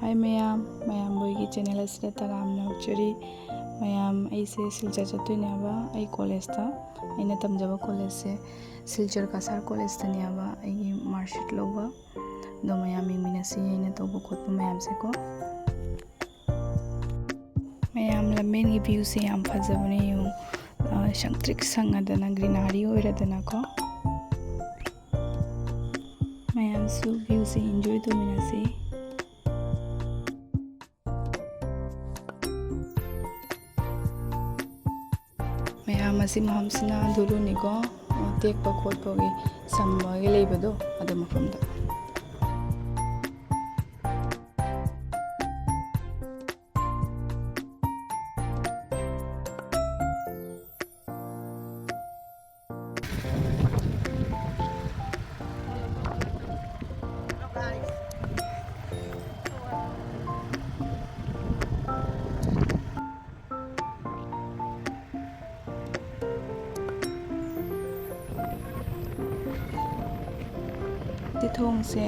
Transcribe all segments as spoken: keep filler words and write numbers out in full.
ꯍꯥꯏ ꯃꯌꯥꯝ, ꯃꯌꯥꯝꯕꯨ ꯑꯩꯒꯤ ꯆꯦꯅꯦꯜ ꯑꯁꯤꯗ ꯇꯔꯥꯝꯅ ꯑꯣꯛꯆꯔꯤ꯫ ꯃꯌꯥꯝ, ꯑꯩꯁꯦ ꯁꯤꯜꯆꯔ ꯆꯠꯇꯣꯏꯅꯦꯕ, ꯑꯩ ꯀꯣꯂꯦꯖꯇ, ꯑꯩꯅ ꯇꯝꯖꯕ ꯀꯣꯂꯦꯖꯁꯦ ꯁꯤꯜꯆꯔ ꯀꯁꯥꯔ ꯀꯣꯂꯦꯖꯇꯅꯦꯕ ꯑꯩꯒꯤ ꯃꯥꯔꯛꯁꯤꯠ ꯂꯧꯕ꯫ ꯑꯗꯣ ꯃꯌꯥꯝ ꯌꯦꯡꯃꯤꯟꯅꯁꯤ ꯑꯩꯅ ꯇꯧꯕ ꯈꯣꯠꯄ ꯃꯌꯥꯝꯁꯦꯀꯣ꯫ ꯃꯌꯥꯝ, ꯂꯝꯕꯦꯟꯒꯤ ꯚ꯭ꯌꯨꯁꯦ ꯌꯥꯝ ꯐꯖꯕꯅꯦ ꯌꯦꯡꯉꯨ꯫ ꯑ, ꯁꯪꯇ꯭ꯔꯤꯛ ꯁꯪꯉꯗꯅ greenery ꯑꯣꯏꯔꯗꯅꯀꯣ꯫ ꯃꯌꯥꯝꯁꯨ ꯚ꯭ꯌꯨꯁꯦ enjoy ꯇꯧꯃꯤꯟꯅꯁꯤ꯫ ꯃꯌꯥꯝ, ꯑꯁꯤ ꯃꯐꯝꯁꯤꯅ ꯗꯨꯂꯨꯅꯤꯀꯣ, ꯇꯦꯛꯄ ꯈꯣꯠꯄꯒꯤ ꯁꯝꯕꯒꯤ ꯂꯩꯕꯗꯣ, ꯑꯗꯨ ꯃꯐꯝꯗ꯫ ꯁꯤ ꯊꯣꯡꯁꯦ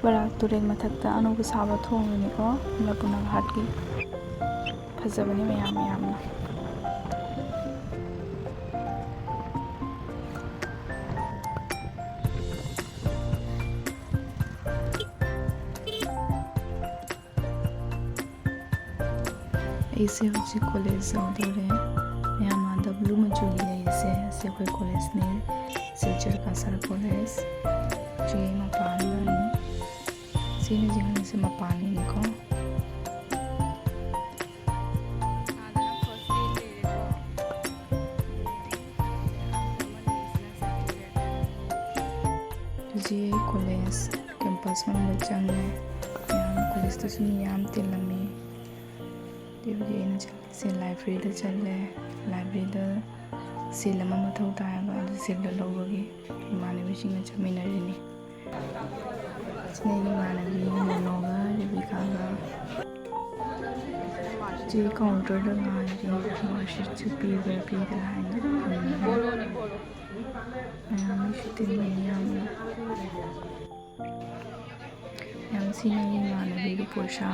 ꯕꯔꯥꯛ ꯇꯨꯔꯦꯜ ꯃꯊꯛꯇ ꯑꯅꯧꯕ ꯁꯥꯕ ꯊꯣꯡꯗꯨꯅꯤꯀꯣ, ꯑꯟꯅꯄꯨꯔꯅꯥ ꯘꯥꯠꯀꯤ꯫ ꯐꯖꯕꯅꯤ ꯃꯌꯥꯝ ꯃꯌꯥꯝꯅ꯫ ꯑꯩꯁꯦ ꯍꯧꯖꯤꯛ ꯀꯣꯂꯦꯖ ꯌꯧꯗꯣꯔꯦ꯫ ꯃꯌꯥꯝ, ꯑꯥꯗ ꯕ꯭ꯂꯨ ꯃꯆꯨꯒꯤ ꯂꯩꯔꯤꯁꯦ, ꯑꯁꯤ ꯑꯩꯈꯣꯏ ꯀꯣꯂꯦꯖꯅꯦ, ꯁꯤꯜꯆꯔ ꯀꯁꯥꯔ ꯀꯣꯂꯦꯖ꯫ ꯁꯤ ꯃꯄꯥꯟꯗꯅꯤ꯫ ꯁꯤꯅ ꯌꯦꯡꯉꯤꯁꯦ ꯃꯄꯥꯟꯒꯤꯅꯤꯀꯣ꯫ ꯍꯧꯖꯤꯛ ꯑꯩ ꯀꯣꯂꯦꯖ ꯀꯦꯝꯄꯁ ꯃꯅꯨꯡꯗ ꯆꯪꯉꯦ꯫ ꯃꯌꯥꯝ ꯀꯣꯂꯦꯖꯇꯁꯨ ꯃꯤ ꯌꯥꯝ ꯇꯤꯜꯂꯝꯃꯤ꯫ ꯑꯗꯨꯗꯤ ꯑꯩꯅ ꯆꯠꯂꯤꯁꯦ ꯂꯥꯏꯕ꯭ꯔꯦꯔꯤꯗ ꯆꯠꯂꯦ꯫ ꯂꯥꯏꯕ꯭ꯔꯦꯔꯤꯗ ꯁꯤꯜ ꯑꯃ ꯃꯊꯧ ꯇꯥꯏꯌꯦꯕ, ꯑꯗꯨ ꯁꯤꯜꯗꯣ ꯂꯧꯕꯒꯤ ꯏꯃꯥꯟꯅꯕꯤꯁꯤꯡꯒ ꯆꯠꯃꯤꯟꯅꯔꯤꯅꯤ꯫ ꯁꯤꯅ ꯑꯩꯒꯤ ꯏꯃꯥꯟꯅꯕꯤ ꯃꯣꯅꯣꯒ ꯔꯦꯕꯤꯀꯥꯒ꯫ ꯁꯤ ꯀꯥꯎꯟꯇꯔꯗ ꯉꯥꯏꯔꯤ, ꯃꯥꯔꯛꯁꯤꯠꯁꯨ ꯄꯤꯕ꯭ꯔꯥ ꯄꯤꯗ꯭ꯔꯥ ꯍꯥꯏꯅ ꯍꯪꯅꯤꯡꯉꯤ꯫ ꯃꯌꯥꯝ ꯑꯩꯁꯨ ꯇꯤꯟꯕꯅꯤ ꯌꯥꯝꯅ꯫ ꯌꯥꯝ ꯁꯤꯅ ꯏꯃꯥꯟꯅꯕꯤꯒꯤ ꯄꯣꯔꯁꯥ,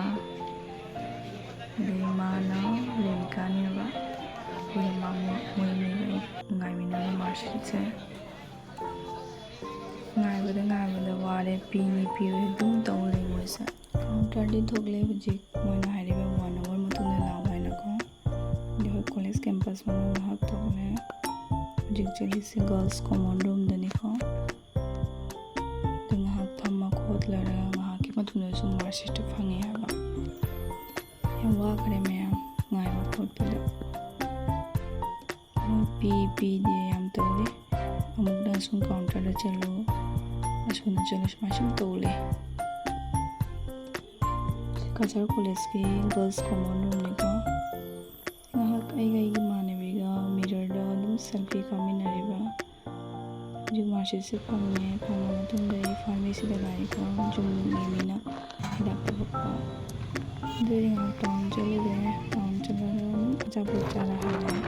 ꯑꯗꯩ ꯃꯥꯅ ꯔꯦꯅꯤꯀꯥꯅꯦꯕ꯫ ꯑꯩꯈꯣꯏ ꯃꯥ-, ꯃꯣꯏ, ꯃꯣꯏ ꯑꯅꯤꯒ ꯑꯩ ꯉꯥꯏꯃꯤꯟꯅꯕ ꯃꯥꯔꯛꯁꯤꯠꯁꯦ꯫ ꯉꯥꯏꯕꯗ ꯉꯥꯏꯕꯗ ꯋꯥꯔꯦ, ꯄꯤꯅꯤ ꯄꯤꯔꯣꯏ ꯑꯗꯨꯝ ꯇꯧ ꯂꯩ ꯃꯣꯏꯁꯦ꯫ ꯀꯥꯎꯟꯇꯔꯗꯤ ꯊꯣꯛꯂꯦ ꯍꯧꯖꯤꯛ, ꯃꯣꯏꯅ ꯍꯥꯏꯔꯤꯕ ꯋꯥꯟ ꯑꯋꯥꯔ ꯃꯇꯨꯡꯗ ꯂꯥꯛꯑꯣ ꯍꯥꯏꯅꯀꯣ꯫ ꯑꯗꯩ ꯑꯩꯈꯣꯏ ꯀꯣꯂꯦꯖ ꯀꯦꯝꯄꯁ ꯃꯅꯨꯡ ꯉꯥꯏꯍꯥꯛ ꯊꯣꯛꯂꯦ꯫ ꯍꯧꯖꯤꯛ ꯆꯠꯂꯤꯁꯦ ꯒꯔꯜꯁ ꯀꯣꯃꯟ ꯔꯨꯝꯗꯅꯤꯀꯣ꯫ ꯑꯗꯨ ꯉꯥꯏꯍꯥꯛ ꯐꯝꯃ ꯈꯣꯠꯂꯔꯒ ꯉꯥꯏꯍꯥꯛꯀꯤ ꯃꯇꯨꯡꯗꯁꯨ ꯃꯥꯔꯛꯁꯤꯠꯇꯨ ꯐꯪꯉꯦ ꯍꯥꯏꯕ꯫ ꯌꯥꯝ ꯋꯥꯈ꯭ꯔꯦ ꯃꯌꯥꯝ ꯉꯥꯏꯕ ꯈꯣꯠꯄꯗ꯫ ꯃꯣꯏ ꯄꯤ ꯄꯤꯗꯦ ꯌꯥꯝ ꯇꯧꯔꯤ꯫ ꯑꯃꯨꯛꯅ ꯑꯁꯨꯝ ꯀꯥꯎꯟꯇꯔꯗ ꯆꯠꯂꯨ, ꯑꯁꯣꯝꯗ ꯆꯠꯂꯨ, ꯁꯨꯃꯥꯏꯅ ꯁꯨꯝ ꯇꯧ ꯂꯩ꯫ ꯀꯆꯥꯔ ꯀꯣꯂꯦꯖꯀꯤ ꯒꯔꯜꯁ ꯀꯣꯃꯟ ꯔꯨꯝꯅꯤꯀꯣ꯫ ꯉꯥꯏꯍꯥꯛ ꯑꯩꯒ ꯑꯩꯒꯤ ꯏꯃꯥꯟꯅꯕꯤꯒ ꯃꯤꯔꯔꯗ ꯑꯗꯨꯝ ꯁꯦꯜꯐꯤ ꯀꯥꯞꯃꯤꯟꯅꯔꯤꯕ꯫ ꯍꯧꯖꯤꯛ ꯃꯥꯔꯛꯁꯤꯠꯁꯦ ꯐꯪꯉꯦ꯫ ꯐꯪꯉ ꯃꯇꯨꯡꯗ ꯑꯩ ꯐꯥꯔꯃꯦꯁꯤꯗ ꯂꯥꯛꯏꯀꯣ꯫ ꯖꯨꯝꯒꯤ ꯃꯤꯅ ꯍꯤꯗꯥꯛ ꯄꯨꯔꯛꯄ꯫ ꯑꯗꯨꯗꯤ ꯉꯥꯏꯍꯥꯛ ꯇꯥꯎꯟ ꯆꯠꯂꯨꯔꯦ꯫ ꯇꯥꯎꯟ ꯆꯠꯂꯒ ꯑꯗꯨꯝ ꯑꯆꯥꯄꯣꯠ ꯆꯥꯔ ꯍꯜꯂꯛꯑꯦ꯫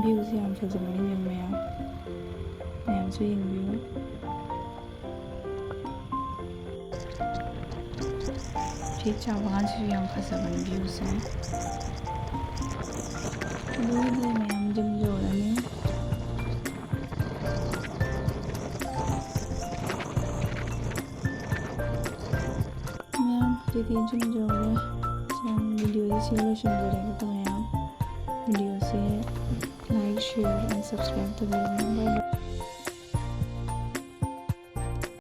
ꯚ꯭ꯌꯨꯁꯦ ꯌꯥꯝ ꯐꯖꯕꯅꯤ ꯌꯦꯡꯉꯨ ꯃꯌꯥꯝ꯫ ꯃꯌꯥꯝꯁꯨ ꯌꯦꯡꯕꯤꯌꯨ꯫ ꯆꯦꯛ ꯆꯥ ꯕꯒꯥꯟꯁꯤꯁꯨ ꯌꯥꯝ ꯐꯖꯕꯅꯤ ꯚ꯭ꯌꯨꯁꯦ꯫ ꯑꯗꯨꯒꯤꯗꯤ ꯃꯌꯥꯝ ꯖꯨꯝ ꯌꯧꯔꯅꯤ꯫ ꯃꯌꯥꯝ ꯍꯧꯖꯤꯛꯇꯤ ꯖꯨꯝ ꯌꯧꯔꯦ꯫ ꯁꯨꯝ ꯚꯤꯗꯤꯑꯣꯁꯦ ꯁꯤꯗ ꯂꯣꯏꯁꯤꯟꯖꯔꯒꯦꯀꯣ ꯃꯌꯥꯝ꯫ ꯚꯤꯗꯤꯑꯣꯁꯦ like, share and subscribe ꯇꯧꯕꯤꯔꯝꯃꯨ꯫ Bye bye꯫